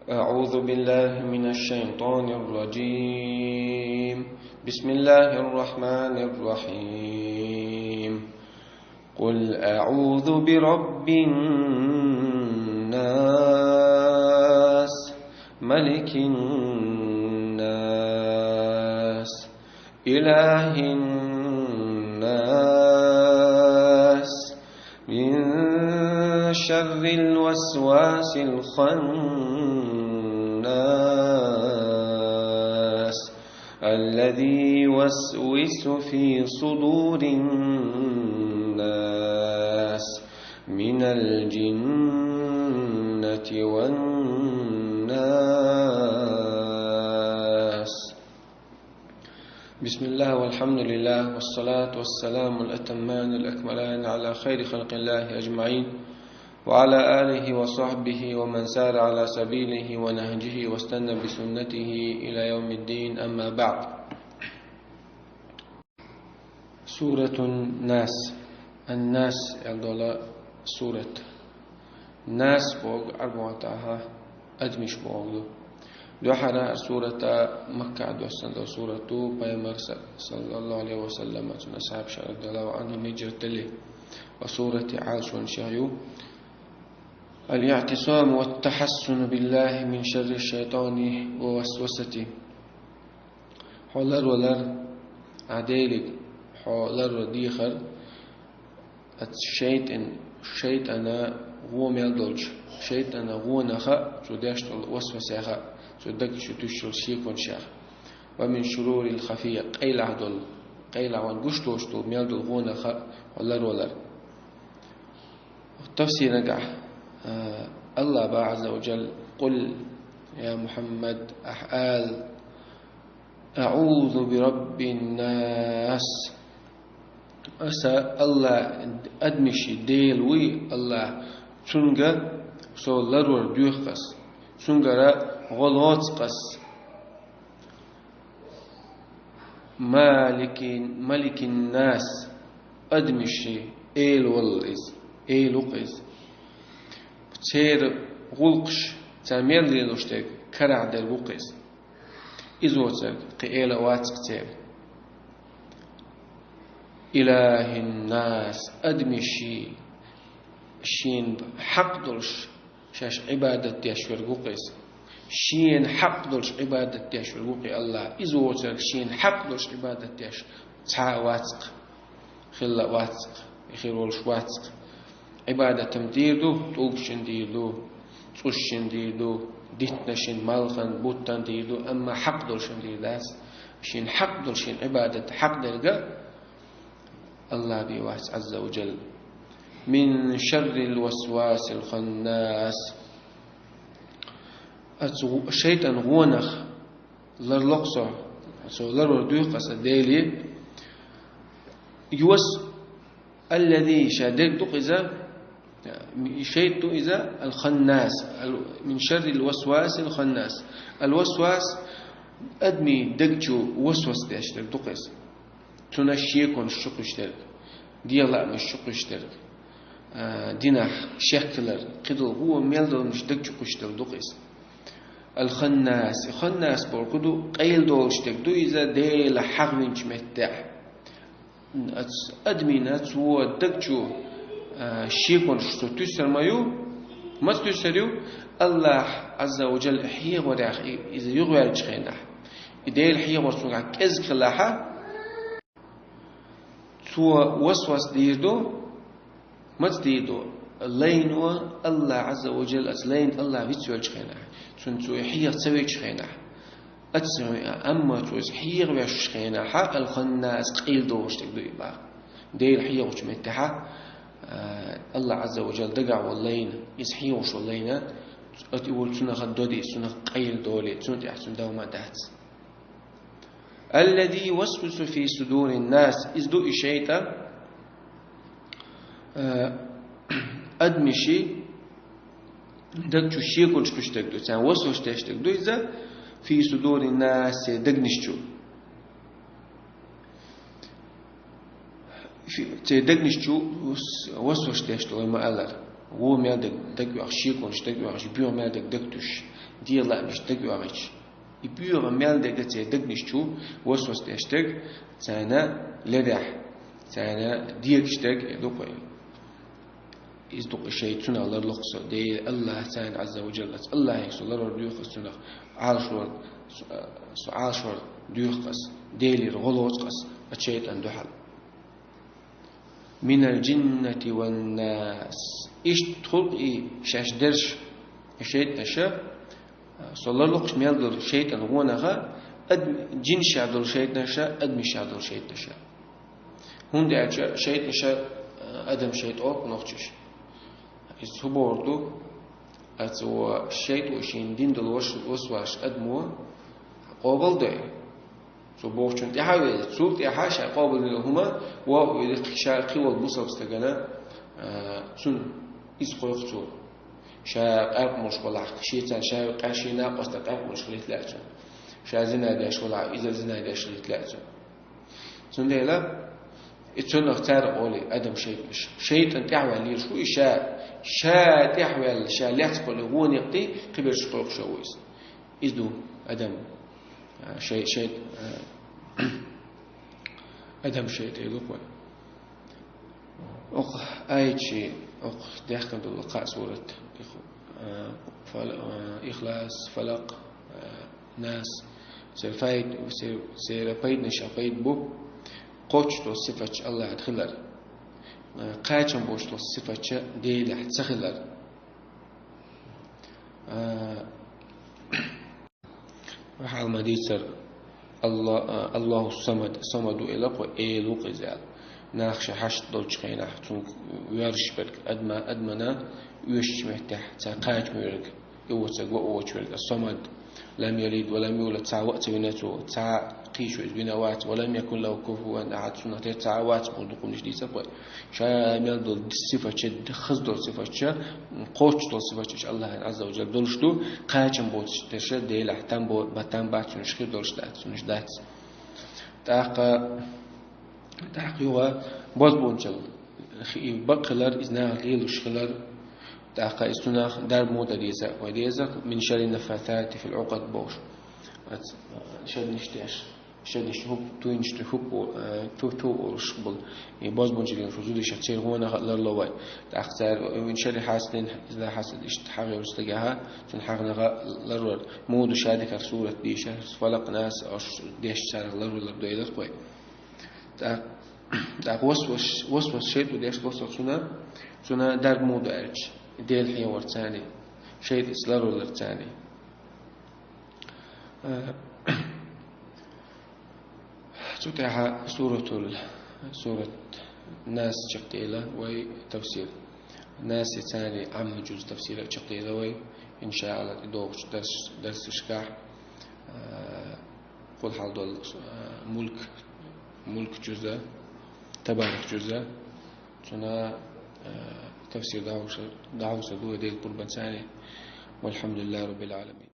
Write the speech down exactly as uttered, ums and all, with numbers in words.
أعوذ بالله من الشيطان الرجيم. بسم الله الرحمن الرحيم. قل أعوذ برب الناس، ملك الناس، إله الناس، من شر الوسواس الخناس، الذي يوسوس في صدور الناس، من الجنة والناس. بسم الله والحمد لله والصلاة والسلام الأتمان الأكملان على خير خلق الله أجمعين، وعلى آله وصحبه ومن سار على سبيله ونهجه واستنى بسنته إلى يوم الدين، أما بعد. سورة الناس. الناس яха дола сурат. Нас боху Ӏарбойн тӀехьа адамаш боху. Дуьххьара сурат Макка доссана дола сурат ду, пайхамар са-, саллаллаху алейхи ва саллам, цуьнан асхьабаш радияллаху анхум хӀижрат делла. Ва сурат Ӏалашонаш ю. الاعتصام والتحصن بالله من شر الشيطان ووسوسته. Хьо ларвалар, а Делиг, хьо ларвар дехар, ас шайтӀан, шайтӀана гӀо мел долчу, шайтӀана гӀонаха, цо деш долу васвасеха, цо даг чу туьйсуш йолу шеконашех. ومن شرور الخفية, къайлаха долу, къайлаха вайна гуш доцуш долу мел долу гӀонаха хьо ларвалар. Тафсир нагахь, а, Аллах боху Ӏазза ва Джалла: قل, я Мухьаммад, ахь ала: أعوذ برب الناس. Аса Аллах, адамаший Дела вуй Аллах, цуьнга со ларвар доьху ас, цуьнгара гӀо лоцу ас. مالك, ملك الناس, адамаший эла волу иза, эла ву-кх иза. Церан гӀуллакхаш, цара мел лелош дерг карахь дерг ву-кх иза. Иза воцург кхин эла вац-кх церан. إله الناس, адамаший, шена хьакъ долуш, шаьш Ӏибадат деш верг ву-кх иза. Шена хьакъ долуш Ӏибадат деш верг ву-кх и Аллах. Иза воцург шена хьакъ долуш Ӏибадат деш цхьа а вац-кх, хилла а вац-кх, и хир волуш вац-кх. Ӏибадат-м дийр ду, тӀулгашна дийр ду, цӀушна дийр ду, диттанашна, малхана, буттана дийр ду, амма хьакъ долушна дийр дац. Шена хьакъ долуш, шена Ӏибадат хьакъ дерг а Аллах бен вац, Ӏазза ва Джалла. من شر الوسواس الخناس. Аса гӀу-, шайтӀан гӀонах ларло-кх со, со ларвар доьху аса Деле. Йос-, الذي, ша дерг ду-кх иза, шайтӀа ду иза, الخناس, ал-, من شر الوسواس الخناس. Ал-васвас, адамийн даг чу васвас деш дерг ду-кх иза. Цунах шеконаш чукхуьйсуш дерг, дегӀан лаамаш чукхуьйсуш дерг, а, динах шек хилар, кхидолу гӀо мел долуш даг чукхуьйсуш дерг ду-кх иза. Ал-Ханнас, Ханнас бохург ду, къайладолуш дерг ду иза, Дела хьагӀвинчу меттехь. Ас-, адамийн цо даг чу, а, шеконаш цо туьйсур ма ю, маца туьйсур ю, Аллах Ӏазза ва Джалла хьехаварехь и-, иза юхаваьллачу хенахь. И Дела хьехавар цуьнгахь кӀезиг хилахь, цо васвас дийр ду, маца дийр ду? Лайно Аллах Ӏазза ва Джалла, аса лайна Аллах вицвелчу хенахь, цунна цо хьеха ца вечу хенахь, аса, амма цо иза хьехавеш хенахь, Ал-Ханнас къайладолуш дерг ду и боху. Дела хьехавачу меттехь, а, Аллах Ӏазза ва Джалла дагахь волу лайна, иза хьехаваш волу лайна, ат и волу цунах доди, цунах къайладоли, цунна тӀехь цунна дов ма дац. الذي يوسوس في صدور الناس. Иза ду и шайтӀа, а, адамаший даг чу шеконаш кхуьссуш дерг ду, царна васвас деш дерг ду иза, في صدور الناس, церан дегнаш чу. Фи-, церан дегнаш чу вас-, васвас деш ду вай ма-аллара. Вон мел дага дагайоагӀаш, шеконаш дагайоагӀаш, боьха мел дага дагатуьйсуш, дегӀа лаамаш дагайоагӀаш. И боьха мел дага церан дегнаш чу васвас деш дерг, царна ледехь, царна дегаш дерг, э, ду-кх вай. Из ду-кх шайтӀа, цунах ларло-кх со, Дела, АллахӀ царна, Ӏазза ва Джалла, АллахӀе со ларвар доьху ас цунах, Ӏалашвар, со, со Ӏалашвар доьху ас, Делера гӀо лоцу ас, а шайтӀана дуьхьал. Минал джиннати ван нас. Иштта тхулг и шаьш дерш, и шайтӀанаша, со ларло-кх мел долу шайтӀан гӀонах, ад-, джинашах долу шайтӀанаша, адамашах долу шайтӀанаша. ХӀунда аьлча шайтӀанаша, адам шайтӀа олу-кх нохчаша. Иза хӀун бохург ду? Ацу шайтӀо шена дина долу ваш-, васвас адамо къобалдой. Цо бохучунна тӀаьхьа а веза, цул тӀаьхьа ша къобалдина хӀума, вохавелла ша кхин волу бусалба стагана, а, цунна иза кхойкху цо. Ша къаьркъа молуш валахь, шен царна ша къа-, шен накъостан къаьркъа молуш хилийта лаьа цунна. Ша зина деш валахь, иза зина деш хилийта лаьа цунна. Цундела и цунах цара олий адам шайтӀанаш. ШайтӀан тӀаьхьаваьлла лелаш ву и ша, ша тӀаьхьаваьлла, ша лаьцна кхоллале гӀо некъ тӀе кхиберш кхойкхуш ву иза. Иза ду адам, а, шай-, шай-, а, адам шайтӀа ду-кх вай. Окху аятчий, окху даьхкина долу кхаа сурат, их-, а, Фал-, а, Ихлас, Фалакъ, а, Нас, церан файд-, церан, церан пайданаш а пайда бу, кхоччуш долу сифаташ АллахӀан хилар, а, кхачам боцуш долу сифаташ Делехь ца хилар. А, Вай хьалха ма дийцара, Алла-, а, Аллаху Самад, Самад ву элира-кх вай, Эла ву-кх иза аьлла. Нах шайн хьашт долчу хенахь цунга воьрзуш берг, адма-, адамна оьшучу меттехь цхьа кхачам верг, и воцург, ва воцуш верг, ас-Самад. Лам ялид ва лам юлад, цхьа ва а ца вина цо, цхьа кхечо иза вина вац, ва лам якун лаху куфуван ахад, цунах тера цхьа а вац боху дукха хӀуманаш дийцира-кх вай. Ша мел долу сифаташ, хаза долу сифаташ, кхоччуш долу сифаташ АллахӀан Ӏазза ва Джалла долуш ду, кхачам боцуш дерш Делехь там бо-, ба-, там бац, цуьнан хир долуш дац, цуьнан дац. ТӀаккха, тӀаккха юха бозбунчалла хи-, бакъ хилар, иза нахана лелош хилар, тӀаккха иза цунах дарба муха дан деза, вай деза, мин шарри наффасати фил Ӏукъад бохуш. Ац, шаднаш деш. Шаднаш хӀуп-, туйнаш тӀе хӀуп-, э, ту-, ту олуш болу. И бозбунчаллин шу зудиша церан гӀонах а ларло вай. ТӀаккха цара, э, мин шарри хьасидин иза хьасад, иштта хьагӀ йолу стагехь, цуьнан хьагӀнах а ларло. Муха ду ша диках сурат дийша, Фалакъ, Нас, ош деш царах ларло лардо элира-кх вай. ТӀаккха, тӀаккха васвас, васвас шайтӀо деш васвас цунна, цунна дарба муха ду аьлча, Дела хьехорца царна, шайтӀаца ларло ларца царна. Э, цу тӀехьа суратул, сурат Нас чекхдела вай тафсир. Нас царна Ӏамма джуз тафсира чекхдела вай, иншаалла, тӀедогӀучу дарс-, дарсашкахь, э, кхул хьал долу, э, Мулк, Мулк джуза, Табарак джуза, цуьнан, э, тафсир дӀахьуш-, дӀахьуш ду вай Делан къурбанца. Валхьамдулиллахи раббил Ӏаламин.